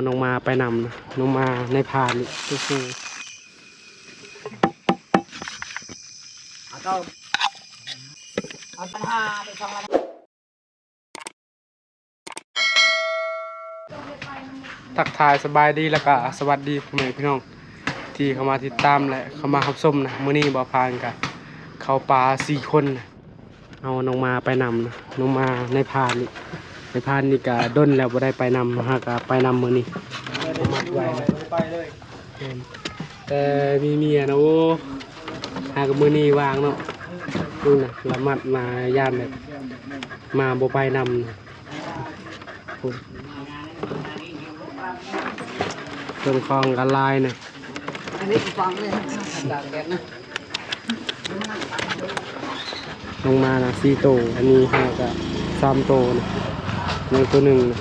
ນ້ອງມາໄປນຳ ນ້ອງມານາຍພານນີ້ ໂອ້ໂຫ ເອົາເອົາບັນຫາໄປຟັງລະ ທັກທາຍສະບາຍດີ ແລ້ວກະສະຫວັດດີພໍ່ແມ່ພີ່ນ້ອງ ທີ່ເຂົ້າມາຕິດຕາມ ແລະ ເຂົ້າມາຮັບຊົມນະ. ມື້ນີ້ບ່າວພານກະເຂົ້າປ່າສີ່ຄົນນະ ເອົານ້ອງມາໄປນຳນະ ນ້ອງມານາຍພານນີ້ ນາຍພານນີ້ກະດົນແລ້ວບໍ່ໄດ້ໄປນຳ ຫາກະໄປນຳມື້ນີ້ ມັດໄວ້ນະ ແມ່ນ ແຕ່ມີເມຍນະ ໂອ້ ຫາກະມື້ນີ້ວ່າງເນາະ ພຸ້ນນະ ລະມັດມາ ຢ້ານແບບມາບໍ່ໄປນຳ ພຸ້ນ ເຄື່ອງຂອງກະຫຼາຍນະ ອັນນີ້ຟັງເລີຍ ຕາກແດດນະ. ລົງມານະສີ່ໂຕ ອັນນີ້ຫາກະສາມໂຕນະ ຍັງໂຕໜຶ່ງນະ.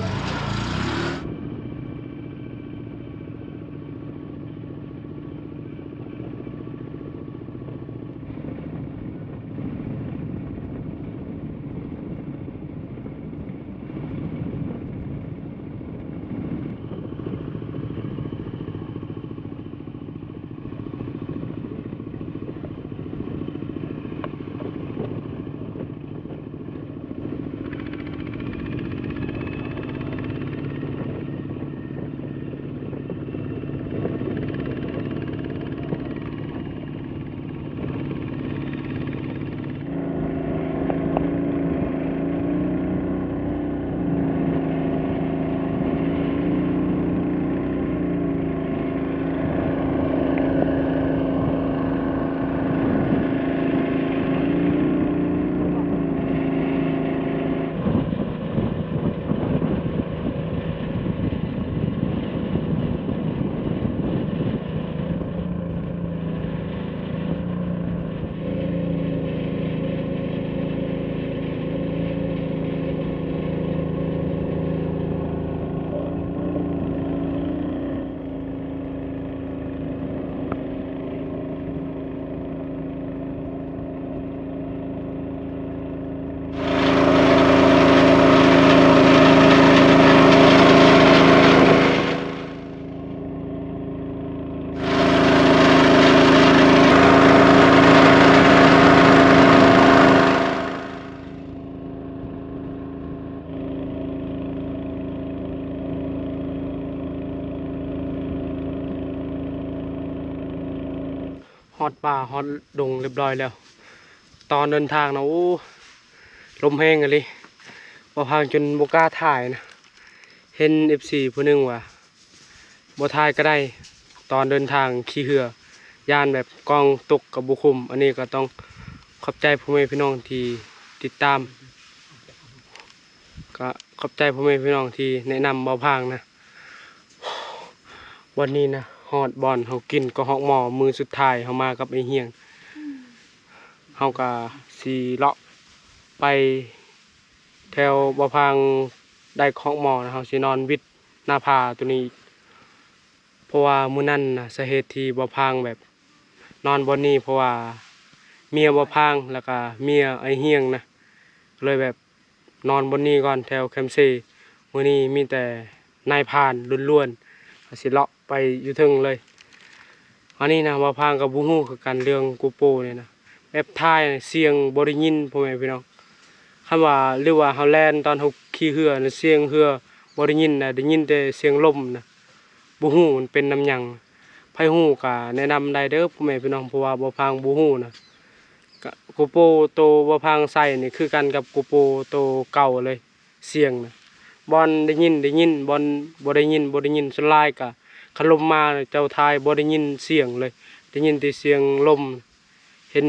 ຮອດປ່າຮອດດົງຮຽບຮ້ອຍແລ້ວ. ຕອນເດີນທາງນະ ໂອ້ ລົມແຮງອີ່ຫຼີ ບ່າວພາງຈົນບໍ່ກ້າຖ່າຍນະ. ເຫັນເອັຟຊີຜູ້ໜຶ່ງວ່າ ບໍ່ຖ່າຍກະໄດ້ ຕອນເດີນທາງຂີ່ເຮືອ ຢ້ານແບບກ້ອງຕົກກະບໍ່ຄຸ້ມ. ອັນນີ້ກະຕ້ອງຂອບໃຈພໍ່ແມ່ພີ່ນ້ອງທີ່ຕິດຕາມ ກະຂອບໃຈພໍ່ແມ່ພີ່ນ້ອງທີ່ແນະນຳບ່າວພາງນະ. ວັນນີ້ນະ ຮອດບ່ອນເຮົາກິນເກາະຮອກໝໍ້ມື້ສຸດທ້າຍ ເຮົາມາກັບໄອ້ຮຽງ. ເຮົາກະຊິເລາະໄປແຖວບ່າວພາງໄດ້ເກາະຮອກໝໍ້ນະ ເຮົາຊິນອນວິດໜ້າຜາໂຕນີ້ອີກ. ເພາະວ່າມື້ນັ້ນນະ ສາເຫດທີ່ບ່າວພາງແບບນອນບ່ອນນີ້ ເພາະວ່າເມຍບ່າວພາງ ແລ້ວກະເມຍໄອ້ຮຽງນະ ເລີຍແບບ ນອນບ່ອນນີ້ກ່ອນ ແຖວແຄມເຊ. ມື້ນີ້ມີແຕ່ນາຍພານລ້ວນໆ ກະຊິເລາະໄປຢູ່ເທິງເລີຍ. ອັນນີ້ນະ ບ່າວພາງກະບໍ່ຮູ້ຄືກັນເລື່ອງໂກໂປນີ້ນະ ແບບຖ່າຍນະ ສຽງບໍ່ໄດ້ຍິນ ພໍ່ແມ່ພີ່ນ້ອງ. ຄັນວ່າ ຫຼືວ່າເຮົາແລ່ນຕອນເຮົາຂີ່ເຮືອນະ ສຽງເຮືອບໍ່ໄດ້ຍິນນະ ໄດ້ຍິນແຕ່ສຽງລົມນະ. ບໍ່ຮູ້ມັນເປັນນຳຫຍັງ ໃຜຮູ້ກະແນະນຳໄດ້ເດີພໍ່ແມ່ພີ່ນ້ອງ ເພາະວ່າບ່າວພາງບໍ່ຮູ້ນະ. ກະໂກໂປໂຕບ່າວພາງໃຊ້ນີ້ຄືກັນກັບໂກໂປໂຕເກົ່າເລີຍ ສຽງນະ ບ່ອນໄດ້ຍິນໄດ້ຍິນ ບ່ອນບໍ່ໄດ້ຍິນບໍ່ໄດ້ຍິນ. ສ່ວນຫຼາຍກະຄັນລົມມາເຈົ້າຖ່າຍບໍ່ໄດ້ຍິນສຽງເລີຍ ໄດ້ຍິນແຕ່ສຽງລົມ. ເຫັນ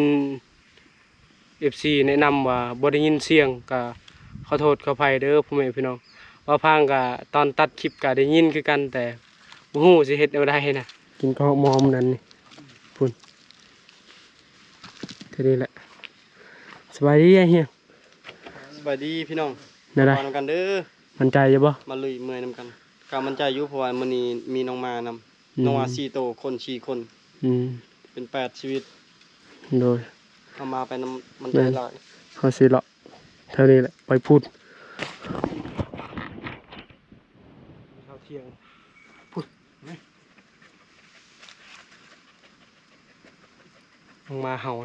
ເອັຟຊີແນະນຳວ່າບໍ່ໄດ້ຍິນສຽງ ກະຂໍໂທດຂໍອະໄພເດີພໍ່ແມ່ພີ່ນ້ອງ. ບ່າວພາງກະຕອນຕັດຄລິບກະໄດ້ຍິນຄືກັນ ແຕ່ບໍ່ຮູ້ຊິເຮັດແນວໃດນະ. ກິນເກາະຮອກໝໍ້ມື້ນັ້ນນີ້ ພຸ້ນ ເທື່ອນີ້ແຫຼະ. ສະບາຍດີອ້າຍຮຽງ. ສະບາຍດີພີ່ນ້ອງ ແນວໃດ ມານຳກັນເດີ. ໝັ້ນໃຈຢູ່ບໍ່? ມາລຸຍເມື່ອຍນຳກັນ ກະໝັ້ນໃຈຢູ່ ເພາະວ່າມື້ນີ້ມີນ້ອງມານຳ ອືມ ນ້ອງມາສີ່ໂຕ ຄົນສີ່ຄົນ ອືມ ເປັນແປດຊີວິດ. ໂດຍ ເຮົາມາໄປນຳໝັ້ນໃຈຫຼາຍ. ເຮົາຊິເລາະແຖວນີ້ແຫຼະ ໄປພຸ້ນ. ເຂົ້າທ່ຽງ ພຸ້ນ ໝາເຫົ່າ.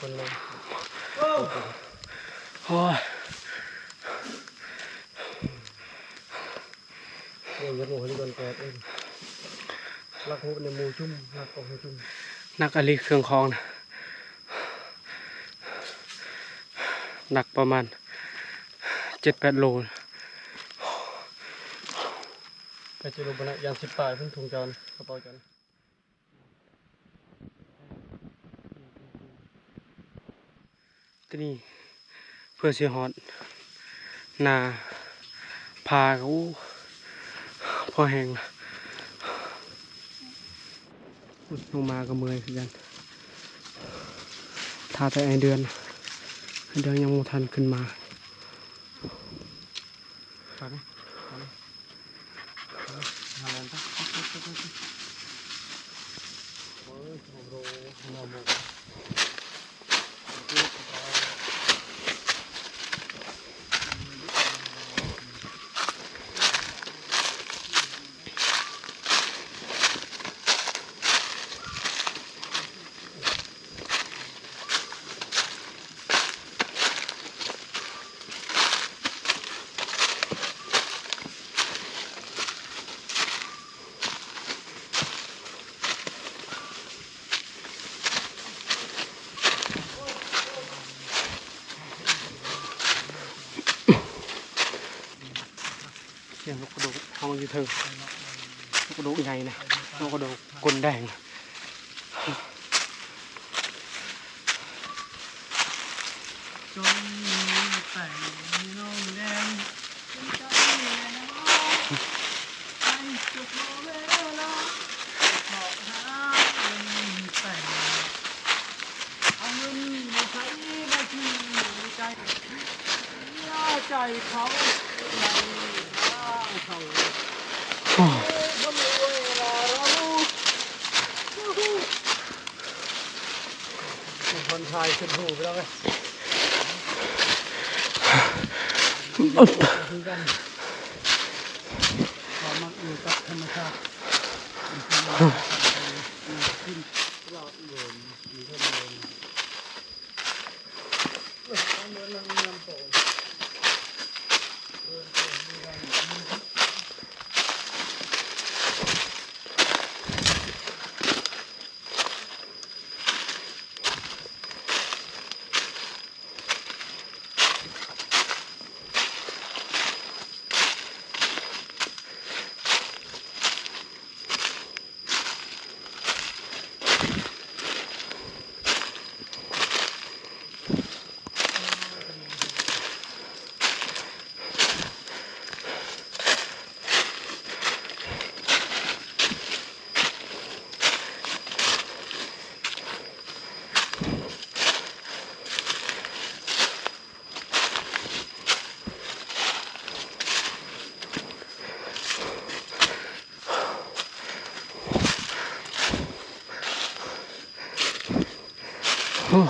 ຄົນໜຶ່ງ ໂອ້ຍ ເອີ ຍັງບໍ່ຮູ້ເລື່ອງແປດເອີ ລັກໂຫໃນໝູ່ຊຸມ ລັກອອກໃນຊຸມ ໜັກອີ່ຫຼີເຄື່ອງຂອງນະ ໜັກປະມານເຈັດແປດໂລ ແປດໂລບໍ່ນະ ຢ່າງສິບປາຍພຸ້ນ ຖົງເຈົ້ານະ ກະເປົາເຈົ້ານະ. ຕອນນີ້ເພື່ອຊິຮອດໜ້າຜາກໍ ໂອ້ ພໍແຮງລະ ລົງມາກໍເມື່ອຍຄືກັນ ຖ້າແຕ່ໄອ້ເດືອນ ໄອ້ເດືອນຍັງບໍ່ທັນຂຶ້ນມາ. ໄປໄປ ໄປ ຫາແລ່ນໄປ ໄປ ໄປ ໄປ ໄປ ໂອ້ຍ ໂອ້ໂຫ ໜໍ່ໝົກ. ສຽງນົກກະໂດກຮ້ອງຢູ່ເທິງ ນົກກະໂດກໃຫຍ່ນະ ນົກກະໂດກກົ້ນແດງ. ຜ່ອນຄາຍຂຶ້ນຫູໄປແລ້ວເວີຍ ຄືກັນ ເຮົາມັກຢູ່ກັບທຳມະຊາດ ໂອ້.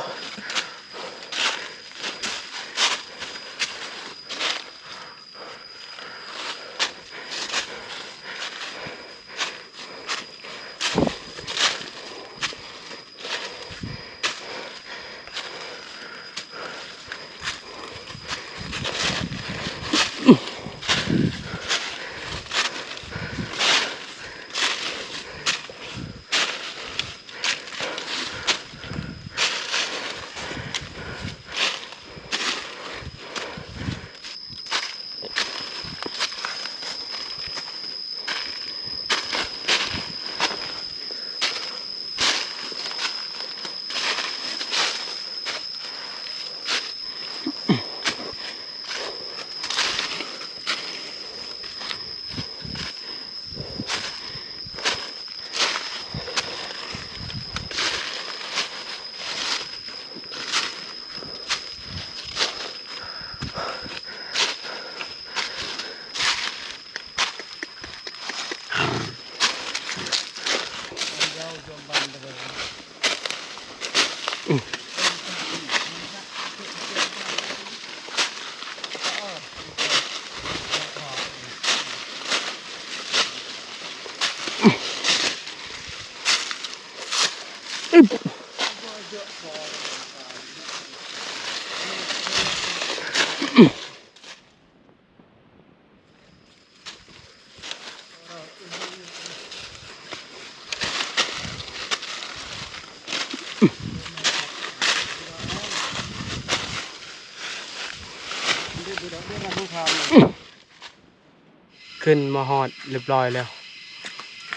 ຂຶ້ນມາຮອດຮຽບຮ້ອຍແລ້ວ.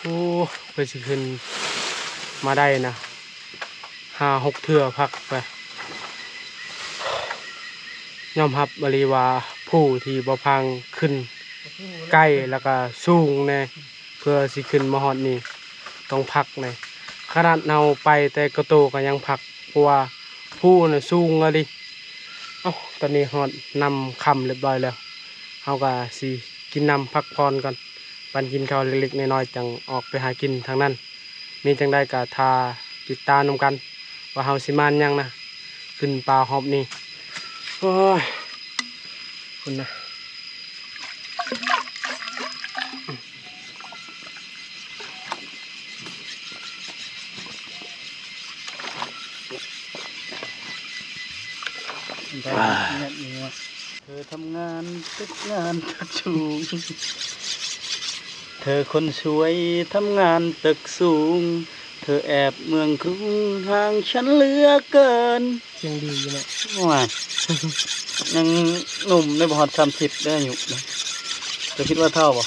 ໂອ້ ເພື່ອຊິຂຶ້ນມາໄດ້ນະ ຫ້າຫົກເທື່ອພັກໄປ. ຍອມຮັບອີ່ຫຼີວ່າພູທີ່ບໍ່ພັງຂຶ້ນໃກ້ ແລ້ວກະສູງແດ່ ເພື່ອຊິຂຶ້ນມາຮອດນີ້ຕ້ອງພັກແດ່. ຂະໜາດເຮົາໄປແຕ່ກະໂຕກະຍັງພັກ ເພາະວ່າພູນະສູງອີ່ຫຼີ. ເອົ້າ ຕອນນີ້ຮອດນຳຄ່ຳຮຽບຮ້ອຍແລ້ວ ເຮົາກະຊິກິນນ້ຳພັກຜ່ອນກ່ອນ ປັນກິນເຂົ້າເລັກໆນ້ອຍໆ ຈັ່ງອອກໄປຫາກິນທາງນັ້ນ. ມີຈັ່ງໃດກະຖ້າຕິດຕາມນຳກັນ ວ່າເຮົາຊິມານຫຍັງນະ ຂຶ້ນປ່າຮອບນີ້. ໂອ້ຍ ພຸ້ນນະ. ເທີທຳງານຕຶກງານຕຶກສູງ ເທີຄົນສວຍທຳງານຕຶກສູງ ເທີແອບເມືອງກຸງຫ່າງຊັ້ນເຫຼືອເກີນ. ຍັງດີຢູ່ເນາະ. ໂອ້ຍ ຍັງໜຸ່ມໄດ້ບໍ່ຮອດສາມສິບເດ້ອາຍຸນະ. ເຈົ້າຄິດວ່າເຖົ້າບໍ່?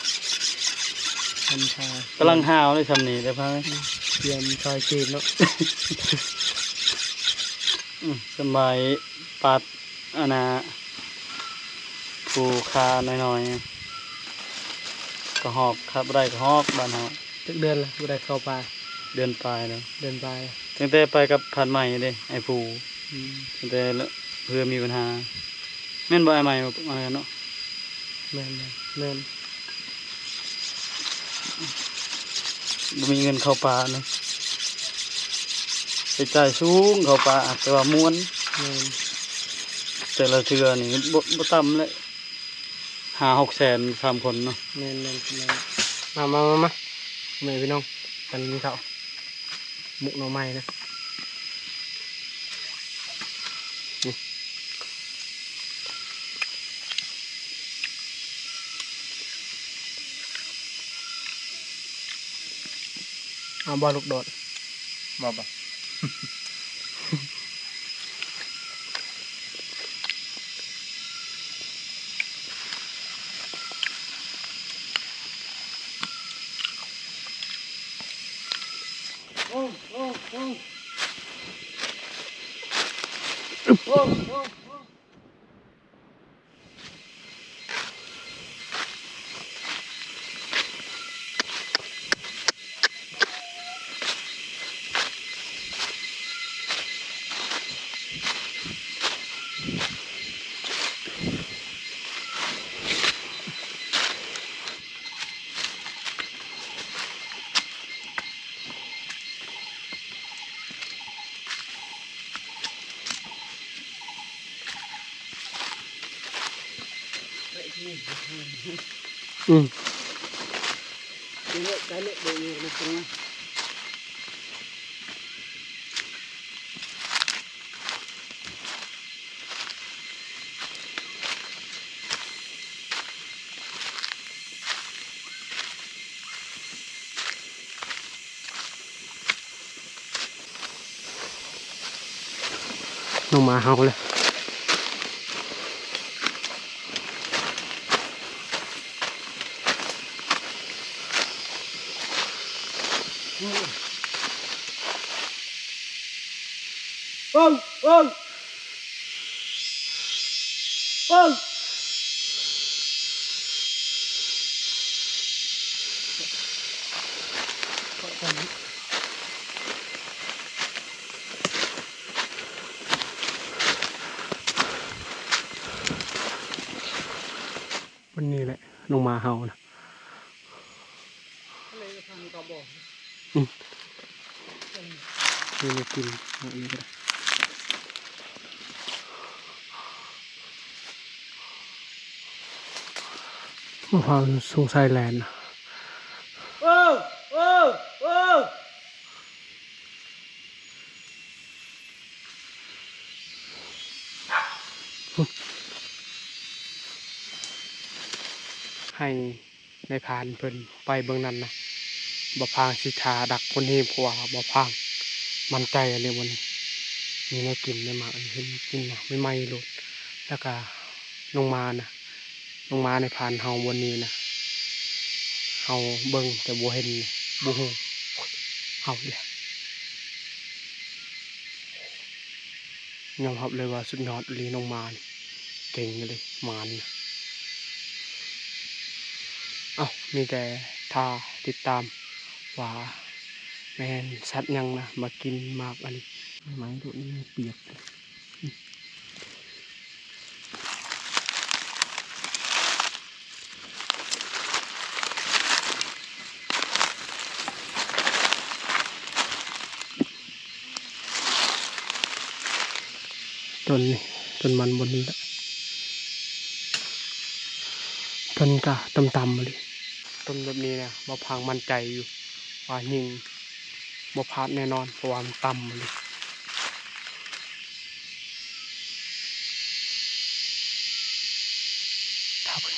ທຳທ່າ ກຳລັງຫ້າວເດ້ຊ່ຳນີ້ເດ້ພາ ອືມ ຕຽມຊອຍເກມເນາະ. ອືມ ສະບາຍ ປັດ ອັນນ່າ ພູຄານ້ອຍໆ ກະຮອກ ຄັນບໍ່ໄດ້ກະຮອກບ້ານເຮົາ. ຈັກເດືອນລະບໍ່ໄດ້ເຂົ້າປ່າ? ເດືອນປາຍແລ້ວ. ເດືອນປາຍ ຕັ້ງແຕ່ໄປກັບພັນໃໝ່ເດ້ ອ້າຍພູ. ອືມ ຕັ້ງແຕ່ເຮືອມີບັນຫາ ແມ່ນບໍ່ອ້າຍໃໝ່? ປະມານນັ້ນເນາະ. ແມ່ນໆ ແມ່ນ. ບໍ່ມີເງິນເຂົ້າປ່ານະ ໃຊ້ຈ່າຍສູງເຂົ້າປ່າ ແຕ່ວ່າມ່ວນ. ແມ່ນ ແຕ່ລະເທື່ອນີ້ບໍ່ ບໍ່ຕ່ຳແຫຼະ ຫ້າຫົກແສນສາມຄົນເນາະ. ແມ່ນໆ ແມ່ນ. ມາ ມາ ມາ ມາ ແມ່ພີ່ນ້ອງ ກັນກິນເຂົ້າ ໝົກໜໍ່ໄມ້ນະ. ເອົາບໍ່ລູກໂດດ? ບໍ່ ບໍ່. ອືມ. ນ້ອງໝາເຫົ່າແລ້ວ. ເອີ ເອີ ເອີ. ວັນນີ້ແຫຼະ ນ້ອງໝາເຫົ່ານະ. ອືມ ມີແນວກິນ ເອົາອີກກໍໄດ້. ມະພຮ້າວສົງໄສແລ່ນ ໃຫ້ນາຍພານເພິ່ນໄປເບິ່ງນັ້ນນະ. ບໍ່ພາງຊິຖ້າດັກຄົນນີ້ ເພາະວ່າບໍ່ພາງໝັ້ນໃຈອີ່ຫຼີ ບ່ອນນີ້ມີແນວກິນ ໄດ້ມາອັນເຫັນກິນນະ ໃໝ່ໆໂລດ. ແລ້ວກະນ້ອງມານະ ນ້ອງມານາຍພານເຮົາບ່ອນນີ້ນະ ເຮົາເບິ່ງແຕ່ບໍ່ເຫັນ ບໍ່ຮູ້ ເຮົາອີກແລ້ວ. ຍອມຮັບເລີຍວ່າສຸດຍອດອີ່ຫຼີ ນ້ອງມານເກັ່ງອີ່ຫຼີ ມານ. ເອົ້າ ມີແຕ່ຖ້າຕິດຕາມວ່າແມ່ນສັດຫຍັງນະ ມາກິນໝາກອັນນີ້ ໄມ້ໂດດນີ້ປຽກ. ຕົ້ນນີ້ ຕົ້ນມັນບ່ອນນີ້ແຫຼະ ຕົ້ນກະຕ່ຳໆເລີຍ. ຕົ້ນແບບນີ້ນະ ບໍ່ພາງໝັ້ນໃຈຢູ່ວ່າຍິງບໍ່ພາດແນ່ນອນ ເພາະວ່າມັນຕ່ຳເລີຍ. ຖ້າເບິ່ງ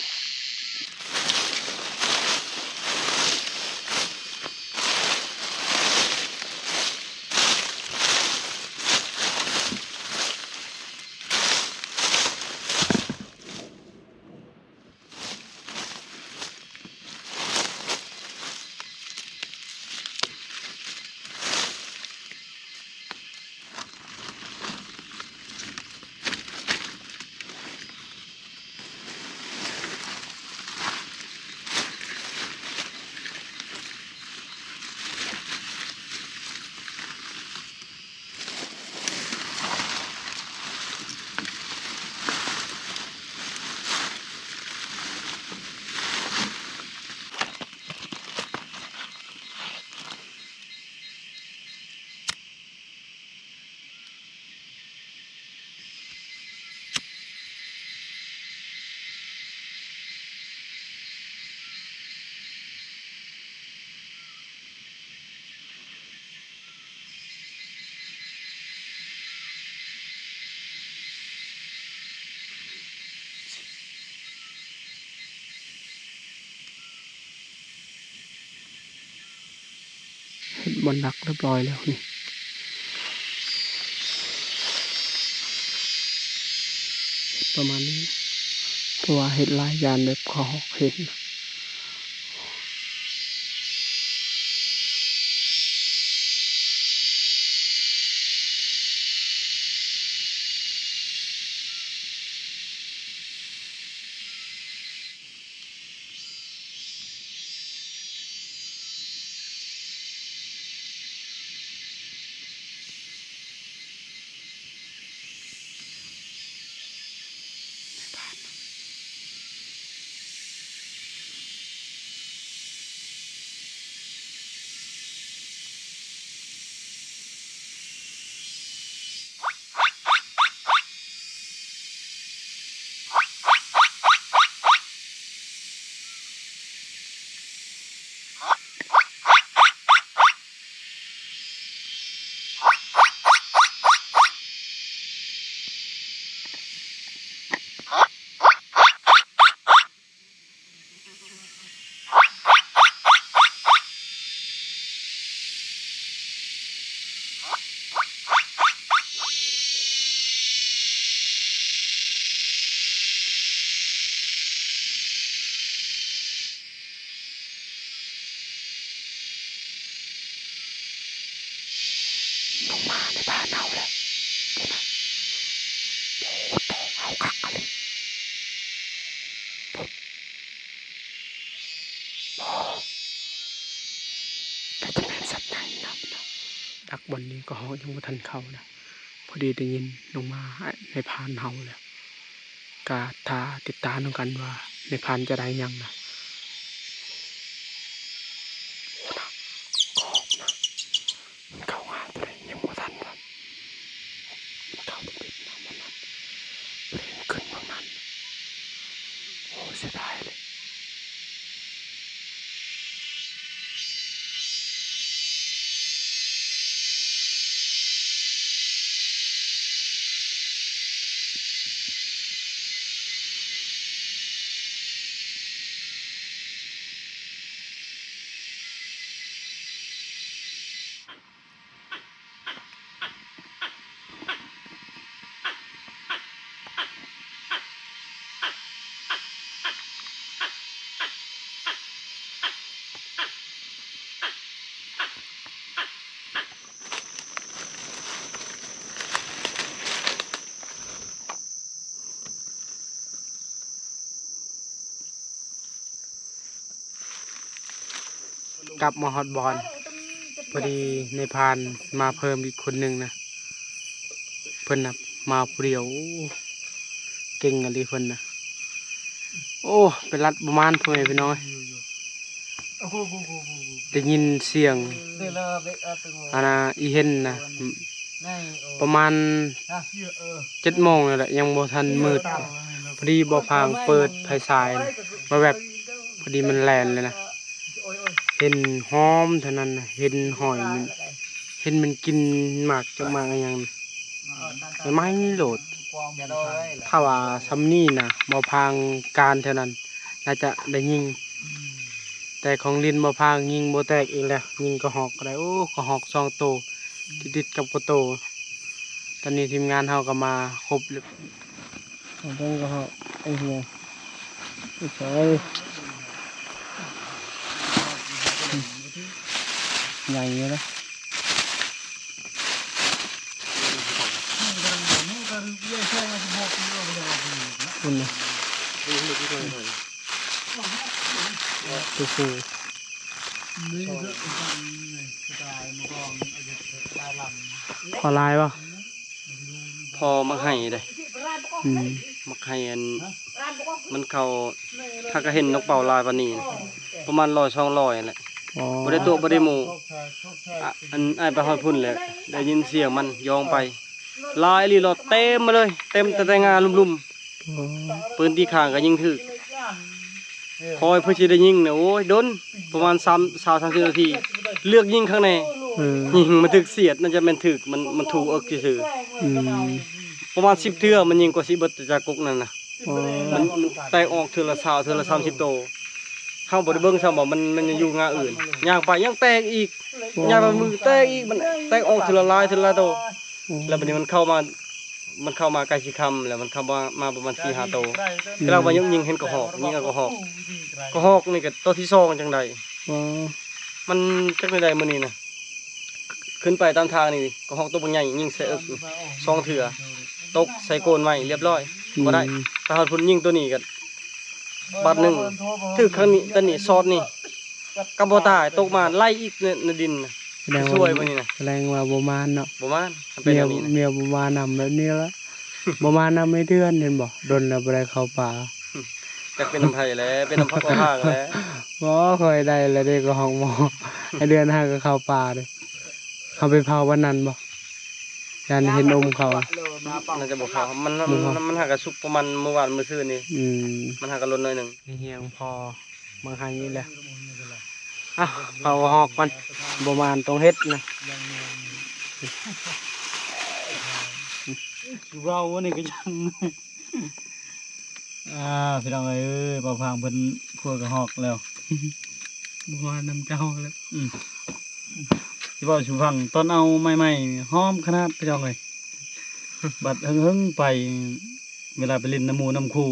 ເຮັດບ່ອນດັກຮຽບຮ້ອຍແລ້ວນີ້ ປະມານນີ້ ເພາະວ່າເຮັດຫຼາຍຢ້ານແບບເຂົາເຫັນ. ລົງມາໃນບ້ານເຮົາແລ້ວ ພຸ້ນນະ. ໂອ້ ແຕ່ເຮົາຄັກອີ່ຫຼີ ພຸ້ນ. ໂອ້ ແຕ່ຈະແມ່ນສັດໃຫຍ່ນຳນະ. ດັກບ່ອນນີ້ກໍຮ້ອງຍັງບໍ່ທັນເຂົ້ານະ ພໍດີໄດ້ຍິນລົງມາ ນາຍພານເຮົາແລ້ວ. ກະຖ້າຕິດຕາມນຳກັນວ່ານາຍພານຈະໄດ້ຫຍັງນະ. ໂອ້ນະ ກອກນະ ມັນເຂົ້າຫາຕົວໃດຍັງບໍ່ທັນນະ ມັນເຂົ້າຕົວເບັດນະ ມັນນັ້ນ ເຫັນຂຶ້ນເບື້ອງນັ້ນ. ໂອ້ ເສຍດາຍເລີຍ. ກັບມາຮອດບ່ອນ ພໍດີນາຍພານມາເພີ່ມອີກຄົນໜຶ່ງນະ ເພິ່ນນະມາຜູ້ດຽວ. ໂອ້ ເກັ່ງອີ່ຫຼີເພິ່ນນະ. ໂອ້ ໄປລັດບໍ່ໝານ ພໍ່ແມ່ພີ່ນ້ອງເອີຍ. ໄດ້ຍິນສຽງ ອັນນ່າ ອີເຫັນນະ ປະມານເຈັດໂມງນີ້ແຫຼະ ຍັງບໍ່ທັນມືດ. ພໍດີບໍ່ພາງເປີດໄຟສາຍແວບໆ ພໍດີມັນແລ່ນເລີຍນະ. ເຫັນຫອມເທົ່ານັ້ນນະ ເຫັນຫອຍມັນ ເຫັນມັນກິນໝາກຈັກໝາກອີ່ຫຍັງ ໄໝ້ໂລດ. ຖ້າວ່າຊ່ຳນີ້ນະ ບໍ່ພາງການແຖວນັ້ນ ໜ້າຈະໄດ້ຍິງ. ແຕ່ຂອງຫຼິ້ນບໍ່ພາງຍິງບໍ່ແຕກອີກແລ້ວ ຍິງກະຮອກກໍໄດ້. ໂອ້ ກະຮອກສອງໂຕ ຕິດໆກັບກະໂຕ. ຕອນນີ້ທີມງານເຮົາກໍມາຄົບແລ້ວ. ເອົາເບິ່ງກະຮອກ ເອີ ໃສ່ ໃຫຍ່ຢູ່ນະ. ພຸ້ນນະ ໂອ້ໂຫ ພໍຫຼາຍບໍ່? ພໍໝາກໄຮເດ້. ອືມ ໝາກໄຮອັນ ມັນເຂົ້າ ຫາກະເຫັນນົກເປົ້າຫຼາຍປານນີ້ ປະມານຮ້ອຍສອງຮ້ອຍຫັ້ນແຫຼະ. ອໍ ບໍ່ໄດ້ຕົວະບໍ່ໄດ້ໝູ່. ອະ ອັນອ້າຍໄປຮອດພຸ້ນແຫຼະ ໄດ້ຍິນສຽງມັນຢອງໄປ ຫຼາຍອີ່ຫຼີ ເຕັມມາເລີຍ ເຕັມແຕ່ ແຕ່ງ່າລຸ່ມໆ. ອໍ ປືນຕີຂ້າງກໍຍິງຖືກ. ຄອຍເພື່ອຊິໄດ້ຍິງນະ ໂອ້ຍ ດົນ ປະມານສາມ ຊາວ ສາມສິບນາທີ ເລືອກຍິງຄັກແນ່. ເອີ ຍິງມັນຖືກສຽດ ໜ້າຈະແມ່ນຖືກ ມັນ ມັນຖູກເອິກຊື່ໆ. ອືມ ປະມານສິບເທື່ອ ມັນຍິງກວ່າຊິເບິດຈາກກົກນັ້ນນະ. ອໍ ມັນ ມັນແຕກອອກເທື່ອລະຊາວ ເທື່ອລະສາມສິບໂຕ. ເຮົາບໍ່ໄດ້ເບິ່ງຊ້ຳວ່າມັນ ມັນຍັງຢູ່ງ່າອື່ນ ຍ່າງໄປຍັງແຕກອີກ. ໂອ້ ຍ່າງໄປມືແຕກອີກ ມັນແຕກອອກເທື່ອລະຫຼາຍ ເທື່ອລະຫຼາຍໂຕ. ໂອ້ ແລ້ວບັດນີ້ມັນເຂົ້າມາ ມັນເຂົ້າມາໃກ້ຊິຄ່ຳແລ້ວ ມັນເຂົ້າມາ ມາປະມານສີ່ຫ້າໂຕ. ອືມ ກຳລັງວ່າຍັງຍິງເຫັນກະຮອກ ຍິງເອົາກະຮອກ ກະຮອກນີ້ກໍໂຕທີສອງຈັ່ງໃດ. ອໍ ມັນຈັກແນວໃດມື້ນີ້ນະ ຂຶ້ນໄປຕາມທາງນີ້ ກະຮອກໂຕບັກໃຫຍ່ຍິງໃສ່ເອິກສອງເທື່ອ ຕົກໃສ່ໂກນໄມ້ລຽບຮ້ອຍ. ອືມ ບໍ່ໄດ້ ໄປຮອດພຸ້ນຍິງໂຕນີ້ກໍບາດໜຶ່ງ ຖືກຄັ້ງນີ້ ຕອນນີ້ຊອດນີ້ ກໍບໍ່ຕາຍ ຕົກມາໄລ່ອີກໃນ ໃນດິນນະ. ສະແດງວ່າ ຊ່ວຍບໍ່ນີ້ນະ ສະແດງວ່າບໍ່ມານເນາະ ບໍ່ມານ. ເປັນແບບນີ້ນະ ແມວບໍ່ມານຳແບບນີ້ລະ ບໍ່ມານຳໃນເດືອນ ເຫັນບໍ່? ດົນແລ້ວບໍ່ໄດ້ເຂົ້າປ່າ. ຈັກເປັນນຳໃຜແຫຼະ ເປັນນຳພະພໍ່ພາກແຫຼະ. ບໍ່ ຂ້ອຍໄດ້ແລ້ວເດ້ ກະຮອກໝໍ ໃນເດືອນຫາກໍເຂົ້າປ່າເດ້. ເຮົາໄປເຜົາວັນນັ້ນບໍ່? ຢ້ານເຫັນອົມເຂົາ. ໜ້າຈະບໍ່ເຜົາ ມັນ ມັນຫາກະສຸກປະມານມື້ວານມື້ຊືນນີ້. ອືມ ມັນຫາກະຫຼົ່ນໜ້ອຍໜຶ່ງ. ຮຽງພໍ ບັງໄຮນີ້ແຫຼະ. ອ່ະ ເຜົາຮອກກ່ອນ ບໍ່ມານຕ້ອງເຮັດນະ. ເວົ້າອັນນີ້ກໍຍັງ ອ່າ ພີ່ນ້ອງເອີຍ ບ່າວພາງເພິ່ນຂົ້ວກະຮອກແລ້ວ. ບໍ່ວ່ານຳເຈົ້າແລ້ວ. ອືມ ຊິເວົ້າສູ່ຟັງ ຕອນເອົາໃໝ່ໆ ຫອມຂະໜາດ ພີ່ນ້ອງເອີຍ. ບັດເຫິງໆໄປ ເວລາໄປຫຼິ້ນນຳໝູ່ນຳຄູ່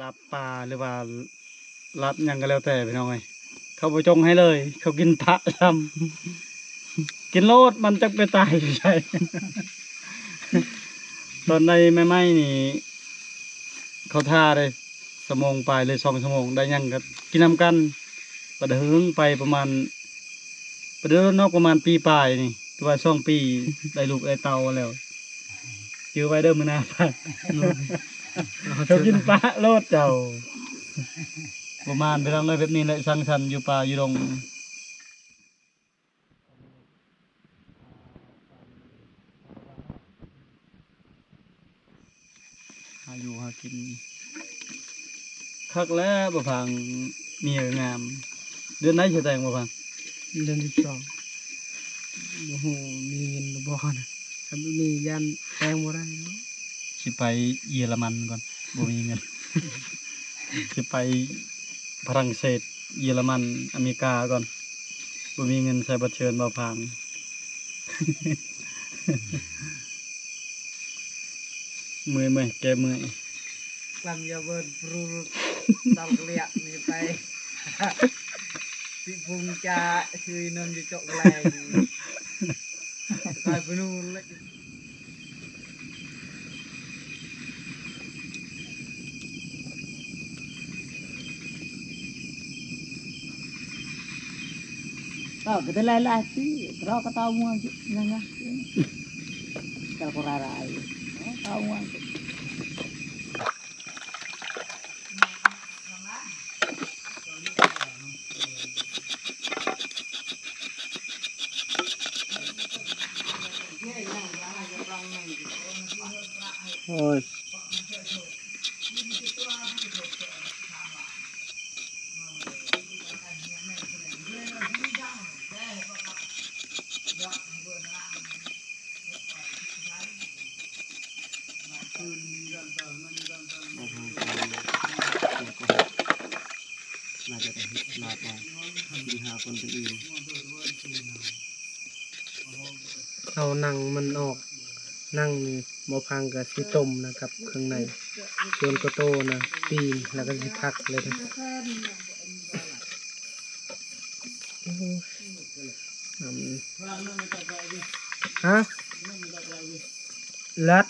ລາບປາ ຫຼືວ່າລາບຫຍັງກໍແລ້ວແຕ່ພີ່ນ້ອງເອີຍ ເຂົາບໍ່ຈົ່ງໃຫ້ເລີຍ ເຂົາກິນປະຊ້ຳ ກິນໂລດ ມັນຈັກໄປຕາຍຢູ່ໃສ. ຕອນໄດ້ໃໝ່ໆນີ້ ເຂົາຖ້າເດ້ ຊົ່ວໂມງປາຍ ຫຼື ສອງຊົ່ວໂມງ ໄດ້ຫຍັງກໍກິນນຳກັນ. ບັດເຫິງໄປປະມານ ບໍ່ໄດ້ດົນດອກ ປະມານປີປາຍນີ້ ຫຼືວ່າສອງປີ ໄດ້ລູກໄດ້ເຕົ້າແລ້ວ. ຈື່ໄວ້ເດີມື້ໜ້າໄປ ເຈົ້າກິນປະໂລດເຈົ້າ. ປະມານພີ່ນ້ອງເອີຍ ແບບນີ້ແຫຼະ ສັງສັນຢູ່ປ່າຢູ່ດົງ. ຫາຢູ່ຫາກິນຄັກແລ້ວ ບ່າວພາງ ເມຍກໍງາມ. ເດືອນໃດຊິແຕ່ງ ບ່າວພາງ? ເດືອນສິບສອງ. ບໍ່ຮູ້ມີເງິນຫຼືບໍ່ນະ ຄັນບໍ່ມີຢ້ານແຕ່ງບໍ່ໄດ້ເນາະ. ຊິໄປເຢຍລະມັນກ່ອນ ບໍ່ມີເງິນ. ຊິໄປຝຣັ່ງເສດ ເຢຍລະມັນ ອາເມລິກາກ່ອນ ບໍ່ມີເງິນໃສ່ບັດເຊີນ ບ່າວພາງ. ເມື່ອຍໆ ແກ້ເມື່ອຍ. ກຳຢ່າເບີນບຣູ ຕອນກະລຽກມີໄປ ຊິພຸງຈາ ຊືນນຳຢູ່ເຈາະແລງ ກາຍບນູເລັກ. Tao kita lai-lai ti, tao ka tao mua je, nanya. Kalau ko rara ai. Tao mua. Oi. ໜ້າຈະໄດ້ເຮັດລາບເອົາກິນຫາຄົນອື່ນ. ເອົາໜັງມັນອອກ ໜັງນີ້ບໍ່ພັງກະຊິຕົ້ມນະກັບເຄື່ອງໃນ ສ່ວນກະໂຕນະປີ້ງ ແລ້ວກະຊິຜັກເລີຍນະ. ຮະ? ລັດ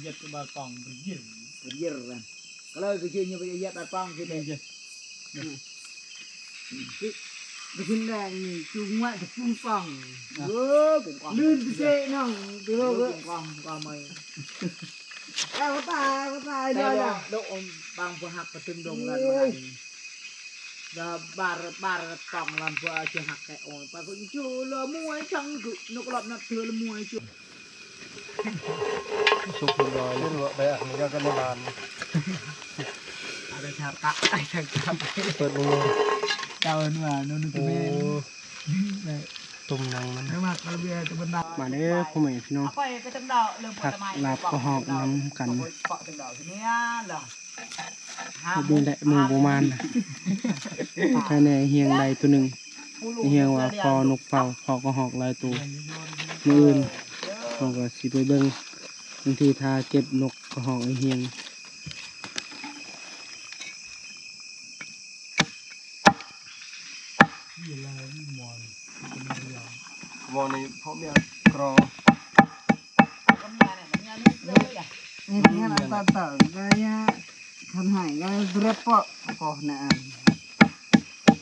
Jet ke balkon, berjir. Berjir kan. Kalau ke sini berjir balkon kita. Berjir. Berjir ni cuma sepungkang. Oh, pungkang. Lun besar nang, dulu ke. Pungkang, pungkang mai. Kau tak, kau tak, ada, ada. Dok om bang pahak petendong lan. Dah bar, bar tong lan buah aja hak kayak oh, pakai cula muai cang tu, nuk lap nak cula muai cang. ສຸກຮຽບຮ້ອຍແລ້ວ ໄປອັນນີ້ກໍກັນໃນບ້ານ ເອົາໄປທາປະ ໄປທາປະ ເປີດເບິ່ງເລີຍ ເຈົ້າເອີ້ນວ່າໂນນະຕະເມ ໂອ້ ຕົ້ມໜັງມັນ ມາເດີພໍ່ແມ່ພີ່ນ້ອງ ຜັກລາບກະຮອກນຳກັນ. ແບບນີ້ແຫຼະ ໝູ່ບໍ່ມານນະ ໃຄແນ່ຮຽງໄດ້ໂຕໜຶ່ງ ຮຽງວ່າພໍນົກເປົ່າ ພໍກະຮອກຫຼາຍໂຕ. ມື້ອື່ນເຮົາກໍຊິໄປເບິ່ງ ບາງທີຖ້າເກັບນົກກະຮອກໃຫ້ຮຽງ. ໝໍນີ້ພໍ່ເມຍກຣອງ ນີ້ງານຕາເຕີງກະຍາ ຄັນໃຫ້ກະເດຣບເປາະ ກໍນະອັນ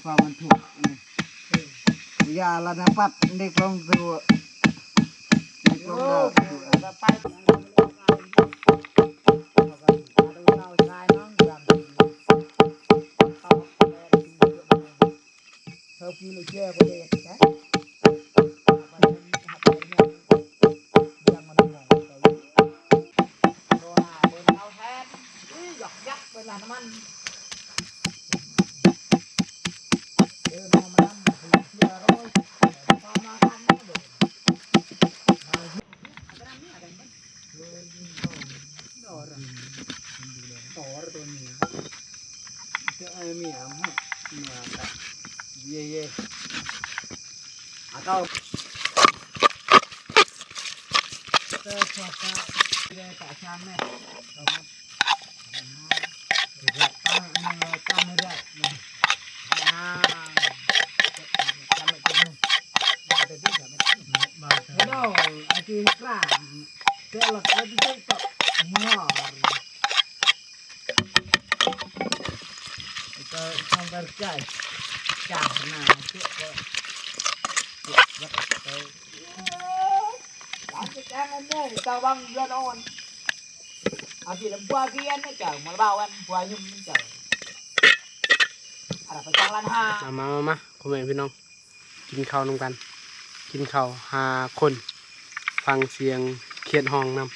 ຄວາມມັນທຸກນີ້ ຢ່າລະນະປັດເດັກລົງຕົວ ເດັກລົງດາວຕົວ.ມາ ມາ ມາ ພໍ່ແມ່ພີ່ນ້ອງ ກິນເຂົ້ານຳກັນ ກິນເຂົ້າຫ້າຄົນ ຟັງສຽງຂຽດຮ້ອງນຳ.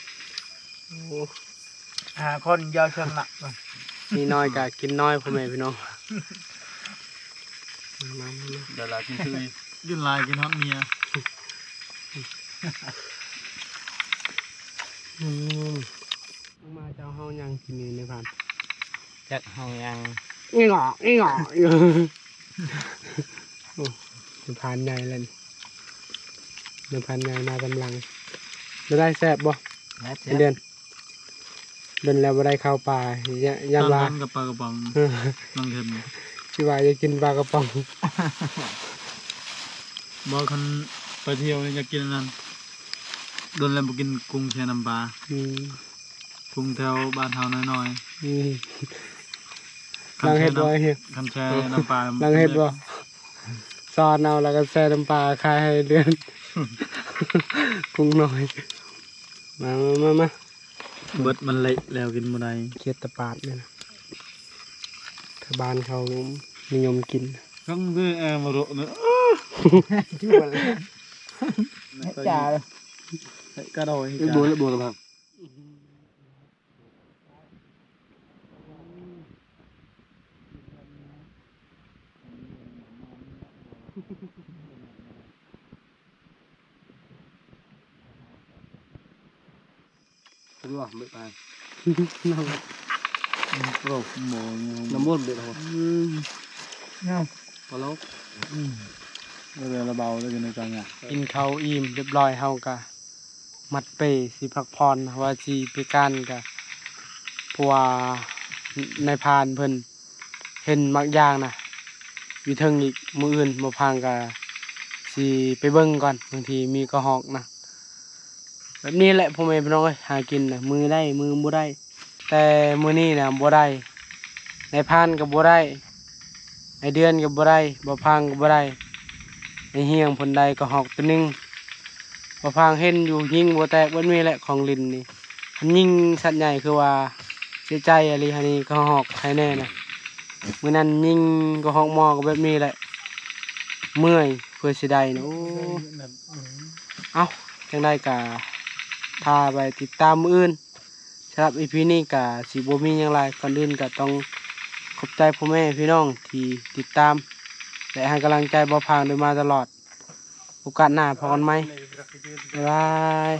ໂອ້ ຫ້າຄົນຢ່າເຊິ່ງນະ ມີນ້ອຍກະກິນນ້ອຍ ພໍ່ແມ່ພີ່ນ້ອງ. ມາ ມາ ມາ ດາລາກິນຄື ກິນຫຼາຍກິນຮອດເມຍ. ອືມ ມາເຈົ້າ ເຮົາຍັງກິນຢູ່ໃນພານ ຈັກເຮົາຍັງ ອີ່ຫງໍ ອີ່ຫງໍ. ໂອ້ ໃນພານໃຫຍ່ແລ້ວນີ້ ໃນພານໃຫຍ່ມາຕາມຫຼັງ. ໄດ້ ແຊບບໍ່? ແຊບ ເດືອນ ດົນແລ້ວບໍ່ໄດ້ເຂົ້າປ່າ ຢ້ານ ຢ້ານວ່າ ກັບປາກະປ໋ອງ ນ້ອງເຫັນ ຊິວ່າຢາກກິນປາກະປ໋ອງ. ບໍ່ ຄັນໄປທ່ຽວນີ້ຢາກກິນອັນນັ້ນ ດົນແລ້ວບໍ່ກິນກຸ້ງແຊ່ນ້ຳປາ. ອືມ. ກຸ້ງແຖວບ້ານເຮົານ້ອຍໆ ອືມ ຫຼັງເຮັດບໍ່? ຄັນແຊ່ນ້ຳປາ ຫຼັງເຮັດບໍ່? ຊ້ອນເອົາ ແລ້ວກໍແຊ່ນ້ຳປາຂາຍໃຫ້ເດືອນ ກຸ້ງນ້ອຍ ມາ ມາ ມາ ມາ. ເບິດມັນເລະແລ້ວກິນບໍ່ໄດ້ ເຂດຕະປາດນີ້ນະ ແຖວບ້ານເຂົານິຍົມກິນ ຄັງເດແອມະໂຣເນາະ ຈຸບັນແລ້ວ ກະດອຍ ເອີ ໂບລະ ໂບລະພັງ. ເປັນວ່າເບິດໄປ ນ້ຳ ໂອ້ ບໍ່ ນ້ຳບົດເບິດ ອືມ ນ້ຳ ບໍ່ລົງ ອືມ ເຮືອລະເບົາເລີຍ ຢູ່ໃນກາງງານ ກິນເຂົ້າອີ່ມຮຽບຮ້ອຍ ເຮົາກະ ມັດເປ້ຊິພັກຜ່ອນ ວ່າຊິໄປການກະ ເພາະວ່ານາຍພານເພິ່ນເຫັນໝາກຢາງນະ ຢູ່ເທິງອີກ ມື້ອື່ນບໍ່ພັງກະຊິໄປເບິ່ງກ່ອນ ບາງທີມີກະຮອກນະ. ແບບນີ້ແຫຼະພໍ່ແມ່ພີ່ນ້ອງເອີຍ ຫາກິນນະ ມື້ໄດ້ມື້ບໍ່ໄດ້ ແຕ່ມື້ນີ້ນະບໍ່ໄດ້ ນາຍພານກໍບໍ່ໄດ້ ໄອເດືອນກໍບໍ່ໄດ້ ບໍ່ພັງກໍບໍ່ໄດ້ ໄອຮຽງເພິ່ນໄດ້ກະຮອກໂຕໜຶ່ງ ບໍ່ພັງເຫັນຢູ່ຍິງບໍ່ແຕກ ແບບນີ້ແຫຼະຂອງຫຼິ້ນນີ້ ຄັນຍິງສັດໃຫຍ່ຄືວ່າເສຍໃຈອີ່ຫຼີຫັ້ນນີ້ ກະຮອກໃຜແນ່ນະ ມື້ນັ້ນຍິງກະຮອກມໍກໍແບບນີ້ແຫຼະ ເມື່ອຍເພື່ອຊິໄດ້ນະ ໂອ້ ເອົ້າ ຈັ່ງໃດກະຖ້າໄປຕິດຕາມມື້ອື່ນ. ສຳລັບອີພີນີ້ກະຊິບໍ່ມີຫຍັງຫຼາຍ ກ່ອນອື່ນກະຕ້ອງຂອບໃຈພໍ່ແມ່ພີ່ນ້ອງທີ່ຕິດຕາມ ແລະ ໃຫ້ກຳລັງໃຈບ່າວພາງໂດຍມາຕະຫຼອດ ໂອກາດໜ້າພໍ້ກັນໃໝ່ ບາຍບາຍ.